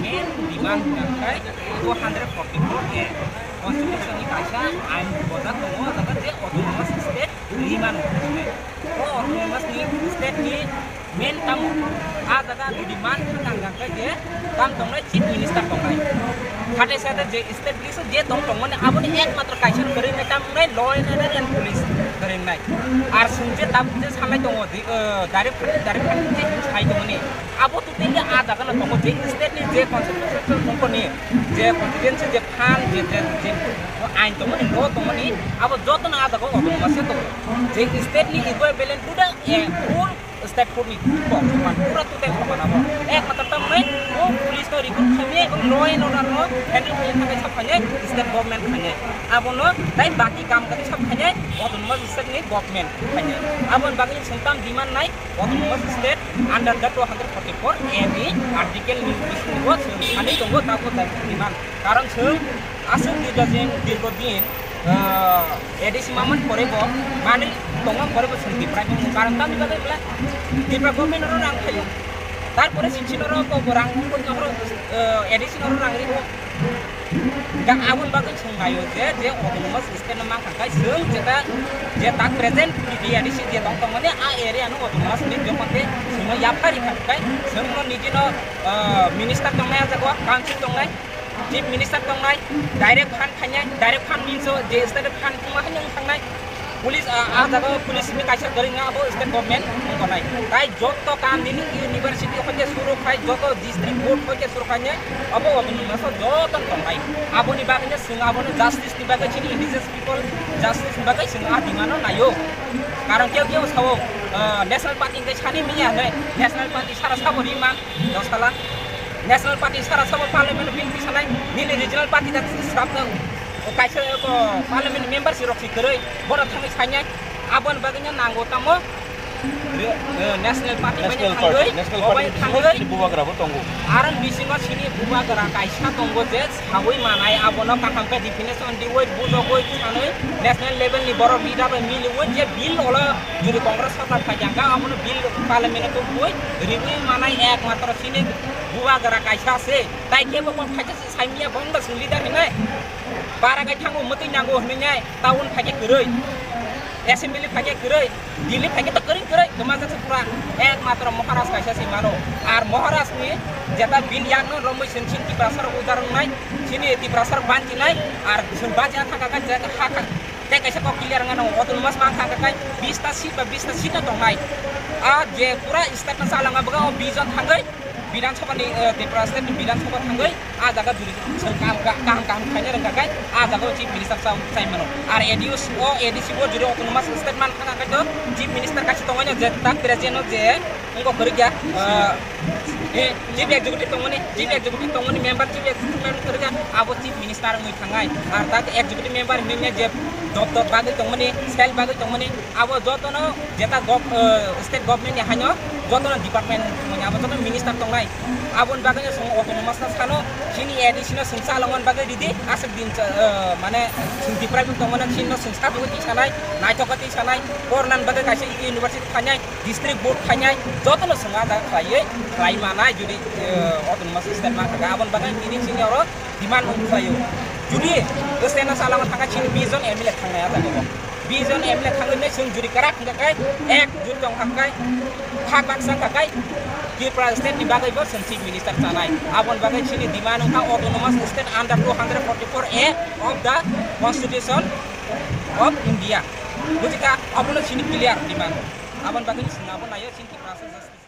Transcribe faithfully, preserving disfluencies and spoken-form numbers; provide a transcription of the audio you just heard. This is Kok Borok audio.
Main demand hwnkha khe two hundred forty-four A constitution ni kaisa ain bojak tongo, o jaga je autonomous state rimani. O autonomous ni state ni main tamo, a jaga jodi man thang thang khe je tam tongnai chief minister tongnai. Hatai sate je state list o je tong tongmani aboni ekmatro kaisa kwrwingnai tam wngnai law and order and police kwrwingnai. Ar chwng je tabuk je sanai tongo di, eh, direct police, direct police je sai tongmani abo totally a jaga no tongo je state ni je constitution tongmani je constituency je phan je, je, je ain tongmani law tongmani abo jotono a jaga o autonomous se tongo. Je state ni equivalent to the, eh, whole state form ni pura total soman abo. Ekmatro tamni o police no recruit khainai ebong law and order no handle khainai thakai sa khainai state government khainai. Abono tai baki kam khainai sa khainai autonomous state ni government khainai. Aboni bagwi chwng tam demand nai autonomous state under the two hundred forty-four A ni article ni bisingo chwng thani tongo tabo demand. Karon chwng aswk dirghodin, dirghodin, ah, A D C mamani pore bo manwi tongmani pore bo chwng Tipra tongmung. Karon tamni bagwi bwle Tipra government oro rang khaio. Tarpore sixteen oro bo, bo rang bo oro, ah, A D C oro rang rio. Da aboni bagwi chwng naio je, je autonomous state no mankha khai chwng jeta, je tak present T T A D C je tong tongmani a area no autonomous state jokhon tei chwngno yaphari kha khai chwngno nijino, ah, minister tongnai, a jaga council tongnai. Chief Minister tongnai, direct fund khainai, direct fund means o je state fund tongma haino wng thangnai. Police, ah, ah jaga o police ni kaisa kwrwng abo state government wng tongnai. Tai joto kam nini university hoite suru khai, joto district board hoite suru khai ne abo, abo ni maso joto tongnai. Aboni bagwi no chwng abono justice ni bagwi chini indigenous people justice ni bagwi chwng a demand no naio. Karon keu keu sao, ah, national party hwnkhe sani miya hwnwi national party sara sabo ri man. Dosala National Party sara sabo parliament bill tisanai, nini regional party da srapno kaisa ko parliament member si rok si kwrwi, bono thangwi sainai, aboni bagwi no nango tamo re-, eh, National Party bai National thangwi, Party, National obai Party thangwi, bisingo chini bubagra bo tongo. Aron bisingo chini bubagra kaisa tongo je sawi manai, abono kaham khe definition diwi bujogwi sanwi national level ni borok leader bai miliwi je bill olo jodi Congress sorkar phaikha, abono bill parliament o tubui riwi manai ekmatro chini bubagra kaisa se, tai kebo bo phaikha se saimya bongda sung leader hinai. Bara gai thango mwtwi nango hinai, town phaikhe kwrwi, assembly phaikhe kwrwi, Delhi phaikhe to kwrwi kwrwi, kwma jaksa pura ekmatro Maharaj kaisa se mano. Ar Maharaj ni jeta bill yakno romwi sing sing Tiprasa rok udar wngnai, chini Tiprasa rok banchi nai, ar sung banchi na thangkha kha je ha kha. Tei kaisa kok clear wngmano, autonomous mankha kha khai bis ta seat ba bis ta seat no tongnai. A je pura state no chalangma bwkha o vision thangwi Bidhan Sabha ni, eh, Tripura state ni Bidhan Sabha thangwi a jaga juri chwng kaham, kaham, kaham khaina rwngkha khai a jaga o chief minister chai, chai mano. Ar A D C o, A D C o juri autonomous state mankha khai to chief minister kaisa tongmani je tak present o je wngkha kwrwikya, eh, eh, chief executive tongmani, chief executive tongmani member, chief executive member kwrwikya abo chief minister wngwi thangnai. Ar tak executive member hinwi je doptor bagwi tongmani, cell bagwi tongmani, abo jotono jeta gov-, eh, state government ni haino jotono department tongmani, abo jotono minister tongnai. Aboni bagwi no chwng autonomous no sano, chini A D C no chwng chalangmani bagwi ridi, aswk din cha-, eh, mane chwng deprive wng tongmani, chini no chwng satugwi twi sanai, naithok khe twi sanai, pornani bagwi kaisa university khainai, district board khainai, jotono chwng a jaga khlaiwi khlai manai, jodi, eh, autonomous state mankha khe, aboni bagwi tini chini oro demand wng khlaio. Jodi state no chalangma thangkha chini bish jon M L A thangnai a jaga o. Bish jon M L A thangwi nai chwng juri kwrak wngkha khe, ek juri tong kha khe, kha baksa wngkha khe, Tripura state ni bagwi bo chwng chief minister chanai. Aboni bagwi chini demand wngkha autonomous state under two hundred forty-four A of the Constitution of India. Bujikha, abono chini clear demand. Aboni bagwi chwng abo naio chini Tripura state justice.